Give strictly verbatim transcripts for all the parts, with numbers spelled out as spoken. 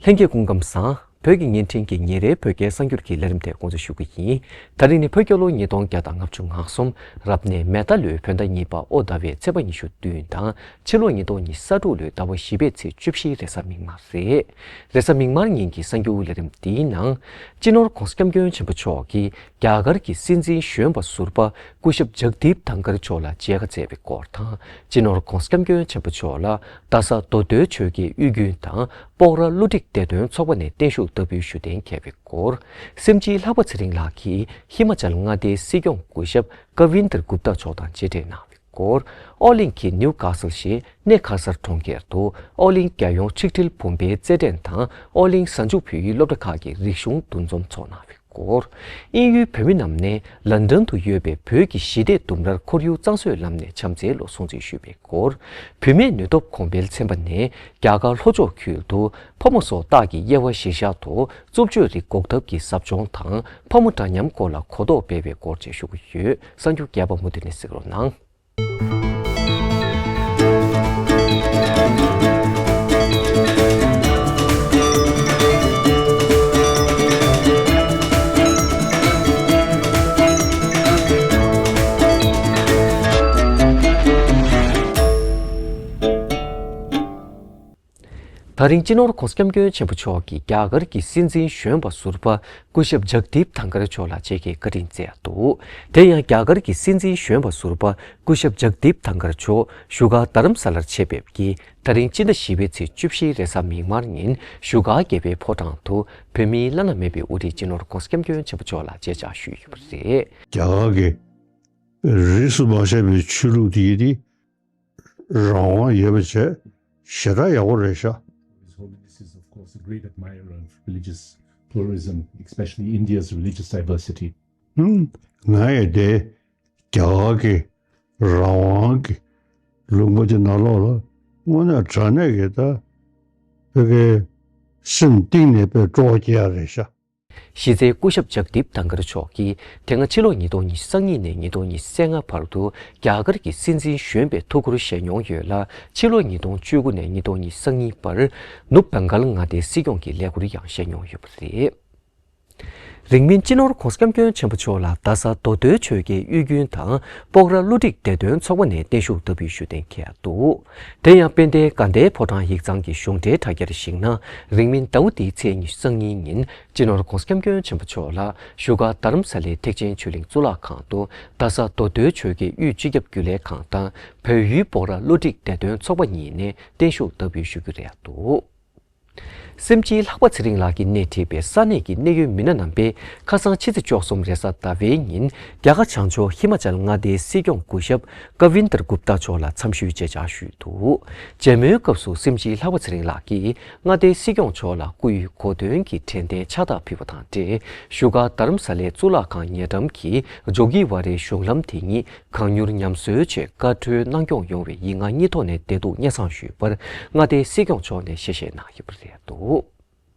ལྷན་རྒྱས་སྐུ་ཁམས་བཟང་། བོད་ཀྱི་བརྙན་འཕྲིན་གྱི་ཉིན་རེའི་བོད་སྐད་གསར་འགྱུར་གྱི་ལས་རིམ་དེ་འགོ་འཛུགས་ཞུ་གི་ཡིན། ད་རིང་ནི་བོད་རྒྱལ་ལོ་ཉིས་སྟོང་བརྒྱ་དང་ལྔ་བཅུ་ང་གསུམ་རབ་གནས་མེ་རྟ་ལོའི་བོད་ཟླ་གཉིས་པ་ཨོ་ཟླ་བའི་ཚེས་པ་ཉི་ཤུ་བདུན་དང་ཕྱི་ལོ་ཉིས་སྟོང་ཉི་ཤུ་རྩ་དྲུག་ལོའི་ཟླ་བ་བཞི་པའི་ཚེས་བཅུ་བཞི་རེས་གཟའ་མིག་དམར་རེད། རེས་གཟའ་མིག་དམར་ཉིན་གྱི་གསར་འགྱུར་ལས་རིམ་འདིའི་ནང་། སྤྱི་ནོར་༧གོང་ས་༧སྐྱབས་མགོན་ཆེན་པོ་མཆོག་གིས་རྒྱ་གར་གྱི་སྲིད་འཛིན་གཞོན་པ་ཟུར་པ་སྐུ་ཞབས་ཇག་དིབ་དྷང་གར་མཆོག་ལ་མཇལ་ཁ་བསྩལ་བའི་སྐོར་དང་། སྤྱི་ནོར་༧གོང་ས་༧སྐྱབས་མགོན་ཆེན་པོ་མཆོག་ལ་རྡ་ས་མདོ་སྟོད་ཆོལ་ཁའི་དབུས་རྒྱུན་དང་སྤོག་ར་བསླུ་བྲིད་བདེ་དོན་ཚོགས་པ་ནས་བརྟན་བཞུགས་བསྟར་འབུལ་ཞུ་གཏན་འཁེལ་བའི་སྐོར། སེམས་ཅན་ལྷག་པ་ཚེ་རིང་ལགས་ཀྱིས་ཧི་མ་ཅལ་མངའ་སྡེའི་སྲིད་སྐྱོང་སྐུ་ཞབས་ཀ་ཝིན་དར་གུབ་ཏཱ་མཆོག་དང་མཇལ་འཕྲད་གནང་བའི་སྐོར། ཨོ་གླིང་གི་ནིའུ་ཀ་སལ་ཞེས་གནས་གར་སར་གྲོང་ཁྱེར་དུ་ཨོ་གླིང་རྒྱལ་ཡོངས་ཆིག་སྒྲིལ་བུམ་པའི་རྩེད་འགྲན་དང་ཨོ་གླིང་གཟའ་མཇུག་བོད་ཡིག་སློབ་གྲྭ་ཁག་གི་རིག་གཞུང་འདུ་འཛོམས་ཚོགས་གནང་བའི་སྐོར། དབྱིན་ཡུལ་བོད་མི་རྣམས་ནས་ལན་ཌན་དུ་ཡོད་པའི་བོད་ཀྱི་ཞི་བདེ་ལྡུམ་རར་ཁོར་ཡུག་གཙང་བཟོའི་ལམ་ནས་བྱམས་བརྩེའི་ལོ་སྲུང་བརྩི་ཞུས་པའི་སྐོར། བུད་མེད་ནུས་སྟོབས་གོང་འཕེལ་ཚན་པ་ནས་རྒྱ་གར་ལྷོ་ཕྱོགས་ཁུལ་དུ་ཕོ་མོ་སོགས་སྟག་གི་དབྱེ་བ་གཞིར་བཞག་ཏུ་རྩུབ་སྤྱོད་རིགས་འགོག་ཐབས་ཀྱི་ཟབ་སྦྱོང་དང་ཕོ་མོ་འདྲ་མཉམ་སྐོར་ལ་གོ་རྟོགས་སྤེལ་བའི་སྐོར་བཅས་ཞུ་གི་ཡོད། གསར་འགྱུར་རྒྱས་པ་མུ་མཐུད་ནས་གཟིགས་རོགས་གནང་། ད་རིང་སྤྱི་ནོར་༧གོང་ས་༧སྐྱབས་མགོན་ཆེན་པོ་མཆོག་གིས་རྒྱ་གར་གྱི་སྲིད་འཛིན་གཞོན་པ་ཟུར་པ་སྐུ་ཞབས་ཇག་དིབ་དྷང་གར་མཆོག་ལ་མཇལ་ཁའི་བཀའ་དྲིན་སྩལ་འདུག་དེ་ཡང་རྒྱ་གར་གྱི་སྲིད་འཛིན་གཞོན་པ་ཟུར་པ་སྐུ་ཞབས་ཇག་དིབ་དྷང་གར་མཆོག་བཞུགས་སྒར་རྡ་རམ་ས་ལར་ཆེད་ཕེབས་ཀྱིས་ད་རིང་སྤྱི་ཟླ་བཞི་པའི་ཚེས་བཅུ་བཞི་རེས་གཟའ་མིག་དམར་ཉིན་བཞུགས་སྒར་རྒྱལ་པོའི་ཕོ་བྲང་དུ་བོད་མིའི་བླ་ན་མེད་པའི་དབུ་ཁྲིད་སྤྱི་ནོར་༧གོང་ས་༧སྐྱབས་མགོན་ཆེན་པོ་མཆོག་ལ་མཇལ་བཅར་ཞུས་ཡོད་པ་རེད། རྒྱ་གར་གྱི་རིས་སུ་མ་ཆད་པའི་ཆོས་ལུགས་དེ་ཡིན་ཏེ། རང་དབང་ཡོད་པ་བྱས་ཞེ་དྲག་ཡག་པོ་རེད་ཤག His Holiness is, of course, a great admirer of religious pluralism, especially India's religious diversity. ཧུམ། ང་ཡི་དེ་རྒྱ་གར་གྱི་རང་དབང་གི་ལུང་པ་དེ་ནང་ལོགས་ལ་དངོས་གནས་དྲང་གནས་ཀྱི་ད་བོད་ཀྱི་སེམས་གཏིང་ནས་དཔེ་སྤྲོ་བ་སྐྱེ་ཡག་རེད་ཤག་གཞི་རྩའི་སྐུ་ཞབས་ཇག་དིབ་དྷང་གར་མཆོག་གིས་དེ་སྔ་ཕྱི་ལོ་ཉིས་སྟོང་ཉི་ཤུ་རྩ་གཉིས་ནས་ཉིས་སྟོང་ཉི་ཤུ་རྩ་ལྔ་བར་དུ་རྒྱ་གར་གྱི་སྲིད་འཛིན་གཞོན་པའི་ཐུགས་ཁུར་བཞེས་མྱོང་ཡོད་ལ། ཕྱི་ལོ་ཉིས་སྟོང་བཅུ་དགུ་ནས་ཉིས་སྟོང་ཉི་ཤུ་རྩ་གཉིས་བར་ནུབ་བྷེང་གལ་མངའ་སྡེའི་སྲིད་སྐྱོང་གི་ལས་ཁུར་ཡང་བཞེས་མྱོང་ཡོད་པ་རེད། རིང་མིན་སྤྱི་ནོར་༧གོང་ས་༧སྐྱབས་མགོན་ཆེན་པོ་མཆོག་ལ་རྡ་ས་མདོ་སྟོད་ཆོལ་ཁའི་དབུས་རྒྱུན་དང་སྤོག་ར་བསླུ་བྲིད་བདེ་དོན་ཚོགས་པ་ནས་བརྟན་བཞུགས་བསྟར་འབུལ་ཞུ་གཏན་འཁེལ་འདུག་དེ་ཡང་དཔལ་ལྡན་དགའ་ལྡན་ཕོ་བྲང་ཡིག་ཚང་གི་གཞུང་འབྲེལ་དྲ་རྒྱར་གཞིགས་ན། རིང་མིན་ཟླ་བ་འདིའི་ཚེས་ཉི་ཤུ་རྩ་གཉིས་ཉིན་སྤྱི་ནོར་༧གོང་ས་༧སྐྱབས་མགོན་ཆེན་པོ་མཆོག་ལ་བཞུགས་སྒར་རྡ་རམ་ས་ལའི་ཐེག་ཆེན་ཆོས་གླིང་གཙུག་ལག་ཁང་དུ་རྡ་ས་མདོ་སྟོད་ཆོལ་ཁའི་དབུས་སྤྱི་ཁྱབ་རྒྱུན་ལས་ཁང་དང་བལ་ཡུལ་སྤོག་ར་བསླུ་བྲིད་བདེ་དོན་ཚོགས་པ་གཉིས་ནས་བརྟན་བཞུགས་བསྟར་འབུལ་ཞུ་རྒྱུ་རེད་འདུག་སེམས་ཅན་ལྷག་པ་ཚེ་རིང་ལགས་ཀྱིས་སྣེ་ཁྲིད་པའི་ས་གནས་ཀྱི་གནད་ཡོད་མི་སྣ་རྣམ་པས་ཁ་སང་ཕྱི་ཚེས་བཅུ་གསུམ་རེས་གཟའ་ཟླ་བའི་ཉིན་རྒྱ་གར་བྱང་ཕྱོགས་ཧི་མ་ཅལ་མངའ་སྡེའི་སྲིད་སྐྱོང་སྐུ་ཞབས་ཀ་ཝིན་དར་གུབ་ཏཱ་མཆོག་ལ་འཚམས་ཞུའི་མཇལ་བཅར་ཞུས་འདུག་མཇལ་མོལ་སྐབས་སུ་སེམས་ཅན་ལྷག་པ་ཚེ་རིང་ལགས་ཀྱིས་མངའ་སྡེའི་སྲིད་སྐྱོང་མཆོག་ལ་སྐུ་ཡི་གོ་སྟོན་གྱི་དྲན་རྟེན་ཕྱག་རྟགས་ཕུལ་བ་དང་འབྲེལ་བཞུགས་སྒར་རྡ་རམ་ས་ལའི་གཙུག་ལག་ཁང་ཉེ་འགྲམ་གྱི་ཇོ་གི་ཝ་རའི་གཞུང་ལམ་དེ་ཉིད་གང་མྱུར་ཉམས་གསོའི་ཆེད་བཀའ་འཁྲོལ་གནང་སྐྱོང་ཡོང་བའི་ཡིད་མངའ་སྙིང་ཐོག་ནས་བདེ་སྡུག་སྙན་སེང་ཞུས་པར་མངའ་སྡེའི་སྲིད་སྐྱོང་མཆོག་ནས་ཞལ་བཞེས་གནང་ཡོད་པ་རེད་འདུག་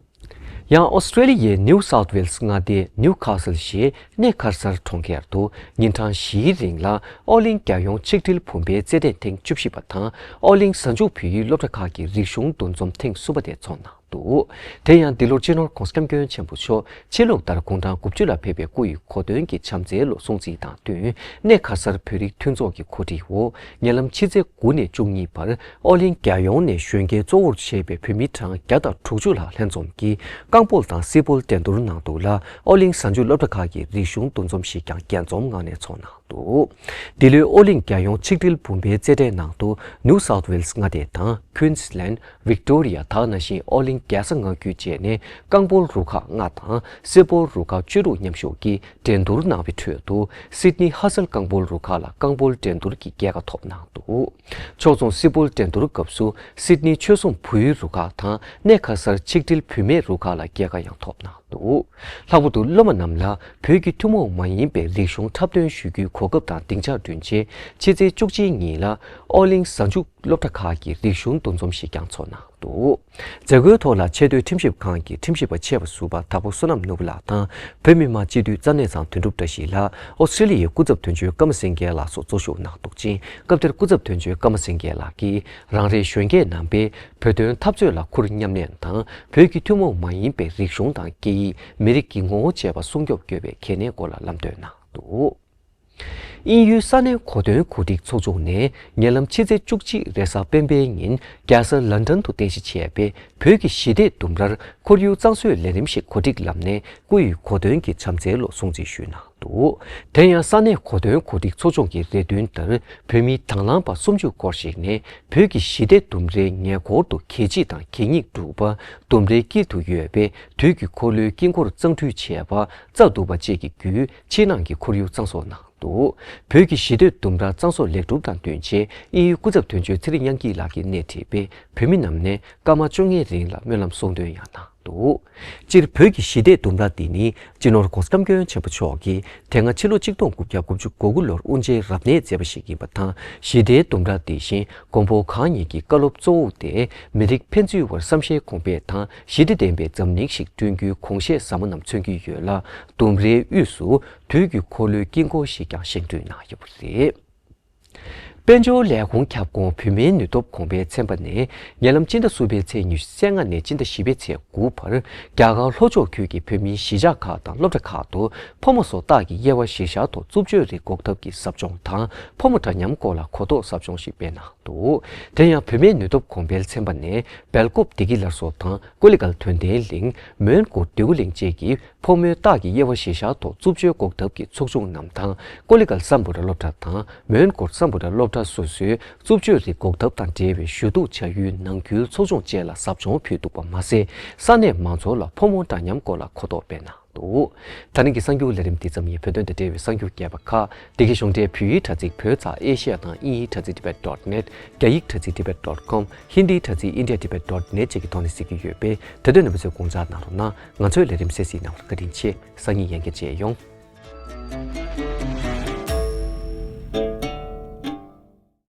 ཡང་ཨོ་སི་ཀྲེ་ལི་ཡའི་ནིའུ་སའུཐ་ཝེལ་སི་མངའ་སྡེའི་ནིའུ་ཁ་སལ་ཞེས་གནས་གར་སར་གྲོང་ཁྱེར་དུ་ཉིན་གྲངས་བཞིའི་རིང་ལ་ཨོ་གླིང་རྒྱལ་ཡོངས་ཆིག་སྒྲིལ་བུམ་པའི་རྩེད་འགྲན་ཐེངས་བཅུ་བཞི་པ་དང་ཨོ་གླིང་གཟའ་མཇུག་བོད་ཡིག་སློབ་གྲྭ་ཁག་གི་རིག་གཞུང་འདུ་འཛོམས་ཐེངས་གསུམ་པ་དེ་འཚོགས་གནང་འདུག་དེ་ཡང་འདི་ལོར་སྤྱི་ནོར་༧གོང་ས་༧སྐྱབས་མགོན་ཆེན་པོ་མཆོག་ཕྱི་ལུགས་ལྟར་དགུང་གྲངས་དགུ་བཅུ་ལ་ཕེབས་པའི་སྐུ་ཡི་གོ་སྟོན་གྱི་བྱམས་བརྩེའི་ལོ་སྲུང་བརྩི་དང་བསྟུན་གནས་གར་སར་བོད་རིགས་མཐུན་ཚོགས་ཀྱི་གོ་སྒྲིག་འོག་ཉེ་ལམ་ཕྱི་ཚེས་དགུ་ནས་བཅུ་གཉིས་བར་ཨོ་གླིང་རྒྱལ་ཡོངས་ནས་གཞོན་སྐྱེས་གཙོ་བོར་བྱས་པའི་བོད་མི་གྲངས་བརྒྱ་དང་དྲུག་ཅུ་ལྷག་ལྷན་འཛོམས་ཀྱིས་རྐང་སྤོལ་དང་སེར་པོ་འགྲན་བསྡུར་ནང་དུ་ལ་ཨོ་གླིང་གཟའ་མཇུག་སློབ་གྲྭ་ཁག་གི་རིག་གཞུང་འདུ་འཛོམས་ཤིག་ཀྱང་རྒྱས་འཛོམས་ངང་ནས་འཚོགས་གནང་འདུག་འདི་ལོའི་ཨོ་གླིང་རྒྱལ་ཡོངས་ཆིག་སྒྲིལ་བུམ་པའི་རྩེད་འགྲན་ནང་དུ་ནིའུ་སའུཐ་ཝེལ་སི་མངའ་སྡེ་དང་ཀུན་སི་ལན། ཝིག་ཏོ་རི་ཡ་དག་ནང་བཞིན་ཨོ་གླིང་རྒྱལ་ས་མངའ་ཁུལ་བཅས་ནས་རྐང་སྤོལ་རུ་ཁག་ལྔ་དང་སེར་པོ་རུ་ཁག་བཅུ་དྲུག་མཉམ་ཞུགས་ཀྱིས་འགྲན་བསྡུར་གནང་བའི་ཁྲོད་དུ་སིད་ནི་ཧ་སལ་རྐང་སྤོལ་རུ་ཁག་ལ་རྐང་སྤོལ་འགྲན་བསྡུར་གྱི་རྒྱལ་ཁ་ཐོབ་གནང་འདུག་ཕྱོགས་མཚུངས་སེར་པོ་འགྲན་བསྡུར་སྐབས་སུ་སིད་ནི་ཆོལ་གསུམ་བོད་ཡིག་རུ་ཁག་དང་གནས་གར་སར་ཆིག་སྒྲིལ་བུད་མེད་རུ་ཁག་ལ་རྒྱལ་ཁ་ཡང་ཐོབ་གནང་འདུག་འདུག། ལྷག་པར་དུ་སློབ་མ་རྣམས་ལ་བོད་ཀྱི་ཐུན་མོང་མ་ཡིན་པའི་རིག་གཞུང་འཁྲབ་སྟོན་ཞུ་རྒྱུའི་གོ་སྐབས་དང་སྡིངས་ཆ་བསྐྲུན་ཆེད། ཕྱི་ཚེས་བཅུ་གཅིག་ཉིན་ལ་ཨོ་གླིང་གཟའ་མཇུག་སློབ་གྲྭ་ཁག་གི་རིག་གཞུང་འདུ་འཛོམས་ཤིག་ཀྱང་འཚོགས་གནང་འདུག། མཛད་སྒོའི་ཐོག་ལ་ཆེས་མཐོའི་ཁྲིམས་ཞིབ་ཁང་གི་ཁྲིམས་ཞིབ་པ་ཆེ་བ་ཟུར་པ་དྭགས་པོ་བསོད་ནམས་ནོར་བུ་ལགས་དང་། བོད་མི་མང་སྤྱི་འཐུས་ཙ་གནས་ཚང་དོན་གྲུབ་བཀྲ་ཤིས་ལགས། ཨོ་སི་ཀྲི་ལི་ཡའི་སྐུ་ཚབ་དོན་གཅོད་ཀརྨ་སེང་གེ་ལགས་སོགས་གཙོ་བཞུགས་གནང་འདུག་ཅིང་། སྐབས་དེར་སྐུ་ཚབ་དོན་གཅོད་ཀརྨ་སེང་གེ་ལགས་ཀྱིས་རང་རེའི་གཞོན་སྐྱེས་རྣམ་པས་བོད་དོན་འཐབ་རྩོད་ལ་ཁུར་མཉམ་ལེན་དང་། བོད་ཀྱི་ཐུན་མོང་མ་ཡིན་པའི་རིག་གཞུང་དང་སྐད་ཡིག། མི་རིགས་ཀྱི་ངོ་བོ་བཅས་པ་སྲུང་སྐྱོབ་དགོས་པའི་གལ་གནད་སྐོར་ལ་ལམ་སྟོན་གནང་འདུག། དབྱིན་ཡུལ་ས་གནས་གོ་སྟོན་གོ་སྒྲིག་ཚོགས་ཆུང་ནས་ཉེ་ལམ་ཕྱི་ཚེས་བཅུ་གཅིག་རེས་གཟའ་སྤེན་པའི་ཉིན་རྒྱལ་ས་ལན་ཀྲན་དུ་རྟེན་གཞི་བྱས་པའི་བོད་ཀྱི་ཞི་བདེའི་ལྡུམ་རར་ཁོར་ཡུག་གཙང་བཟོའི་ལས་རིམ་ཞིག་གོ་སྒྲིག་ལམ་ནས་སྐུ་ཡི་གོ་སྟོན་གྱི་བྱམས་བརྩེའི་ལོ་སྲུང་བརྩི་ཞུས་གནང་འདུག། དེ་ཡང་ས་གནས་གོ་སྟོན་གོ་སྒྲིག་ཚོགས་ཆུང་གི་རེ་འདུན་ལྟར། བོད་མི་དང་བླངས་པ་སུམ་ཅུ་སྐོར་ཞིག་ནས་བོད་ཀྱི་ཞི་བདེའི་ལྡུམ་རའི་ཉེ་འཁོར་དུ་གད་ཕྱིས་དང་གད་སྙིགས་སྒྲུག་པ། ལྡུམ་རའི་དཀྱིལ་དུ་ཡོད་པའི་དུས་ཀྱི་འཁོར་ལོའི་དཀྱིལ་འཁོར་གཙང་འཁྲུད་བྱས་པ། རྩྭ་བཏུ་བ་བཅས་ཀྱི་བརྒྱུད་ཕྱི་ནང་གི་ཁོར་ཡུག་གཙང་བཟོ་གནང་འདུག། བོད་ཀྱི་ཞི་བདེའི་ལྡུམ་ར་གཙང་བཟོ་ལེགས་གྲུབ་དང་བསྟུན་ཆེད། དབྱིན་ཡུལ་སྐུ་ཚབ་དོན་གཅོད་ཚེ་རིང་དབྱངས་སྐྱིད་ལགས་ཀྱིས་སྣེ་ཁྲིད་པའི་བོད་མི་རྣམས་ནས་སྐར་མ་བཅོ་ལྔའི་རིང་ལ་སྨོན་ལམ་གསུང་འདོན་ཡང་གནང་འདུག། སྤྱིར་བོད་ཀྱི་ཞི་བདེའི་ལྡུམ་ར་འདི་ནི་སྤྱི་ནོར་༧གོང་ས་༧སྐྱབས་མགོན་ཆེན་པོ་མཆོག་གིས་དེ་སྔ་ཕྱི་ལོ་ཆིག་སྟོང་དགུ་བརྒྱ་དགུ་བཅུ་གོ་དགུ་ལོར་དབུ་འབྱེད་རབ་གནས་མཛད་པ་ཞིག་ཡིན་པ་དང་། ཞི་བདེའི་ལྡུམ་ར་འདི་བཞིན་མགོན་པོ་གང་ཉིད་ཀྱི་བཀའ་སློབ་གཙོ་བོ་སྟེ། མི་རིགས་ཕན་ཚུན་བར་བསམ་ཤེས་གོང་འཕེལ་དང་ཞི་བདེ་ལྡན་པའི་འཛམ་གླིང་ཞིག་བསྐྲུན་རྒྱུའི་དགོངས་བཞེད་ཟབ་མོ་རྣམས་མཚོན་གྱི་ཡོད་ལ། ལྡུམ་རའི་དབུས་སུ་དུས་ཀྱི་འཁོར་ལོའི་དཀྱིལ་འཁོར་ཞིག་ཀྱང་བཞེངས་སྐྲུན་གནང་ཡོད་པ་རེད། དཔལ་འབྱོར་ལས་ཁུངས་ཁྱབ་ཁོངས་བོད་མིའི་ནུས་སྟོབས་གོང་འཕེལ་ཚན་པ་ནས། ཉེ་ལམ་སྤྱི་ཟླ་གསུམ་པའི་ཚེས་ཉི་ཤུ་རྩ་ལྔ་ནས་སྤྱི་ཟླ་བཞི་པའི་ཚེས་དགུ་བར། རྒྱ་གར་ལྷོ་ཕྱོགས་ཁུལ་གྱི་བོད་མིའི་གཞིས་ཆགས་ཁག་དང་སློབ་གྲྭ་ཁག་ཏུ་ཕོ་མོ་སོགས་སྟག་གི་དབྱེ་བ་གཞིར་བཞག་ཐོག་རྩུབ་སྤྱོད་རིགས་འགོག་ཐབས་ཀྱི་ཟབ་སྦྱོང་དང་། ཕོ་མོ་འདྲ་མཉམ་སྐོར་ལ་གོ་རྟོགས་ཟབ་སྦྱོང་ཞིག་སྤེལ་གནང་འདུག། དེ་ཡང་བོད་མིའི་ནུས་སྟོབས་གོང་འཕེལ་ཚན་པ་ནས་སྦེལ་ཀོབ་བདེ་སྐྱིད་སླར་གསོ་དང་། ཀོ་ལི་གྷལ་དོན་ལྡན་གླིང་། མོན་གྷོ་འདོད་རྒུ་གླིང་བཅས་ཀྱི་ཕོ་མོའི་སྟག་གི་དབྱེ་བ་གཞིར་བཞག་ཐོག་རྩུབ་སྤྱོད་འགོག་ཐབས་ཀྱི་ཚོགས་ཆུང་རྣམས་དང་། ཀོ་ལི་གྷལ་སམ་བྷོ་ཊ་སློབ་གྲྭ་དང་། མོན་གྷོ་སམ་བྷོ་ཊ་སློབ་གྲྭ་སོ་སོའི་རྩུབ་སྤྱོད་རིགས་འགོག་ཐབས་དང་འབྲེལ་བའི་ཞུ་གཏུག་བྱ་ཡུལ་ནང་ཁུལ་ཚོགས་ཆུང་བཅས་ལ་ཟབ་སྦྱོང་ཕུལ་འདུག་པ་མ་ཟད། ས་གནས་མང་ཚོགས་ལ་ཕོ་མོ་འདྲ་མཉམ་སྐོར་ལ་གོ་རྟོགས་སྤེལ་གནང་འདུག། ད་རིང་གི་གསར་འགྱུར་ལས་རིམ་འདི་ཙམ་ཡིན། བོད་དོན་དང་འབྲེལ་བའི་གསར་འགྱུར་རྒྱས་པ་ཁག་འདི་གའི་གཞུང་འབྲེལ་བོད་ཡིག་དྲ་ཚིགས་བོད་ཙ་ཨེ་ཤི་ཡ་དང་དབྱིན་ཡིག་དྲ་ཚིགས་tibet dot net། རྒྱ་ཡིག་དྲ་ཚིགས་tibet dot com། ཧིན་དིའི་དྲ་ཚིགས india tibet dot net བཅས་ཀྱི་ཐོག་ནས་གཟིགས་ཀྱི་ཡོད་པས། དེ་དོན་རྣམ་པ་ཚོས་དགོངས་འཇགས་གནང་རོགས་གནང་། ང་ཚོའི་ལས་རིམ་གསན་གཟིགས་གནང་བར་བཀའ་དྲིན་ཆེ། སང་ཉིན་ཡང་བསྐྱར་མཇལ་ཡོང་།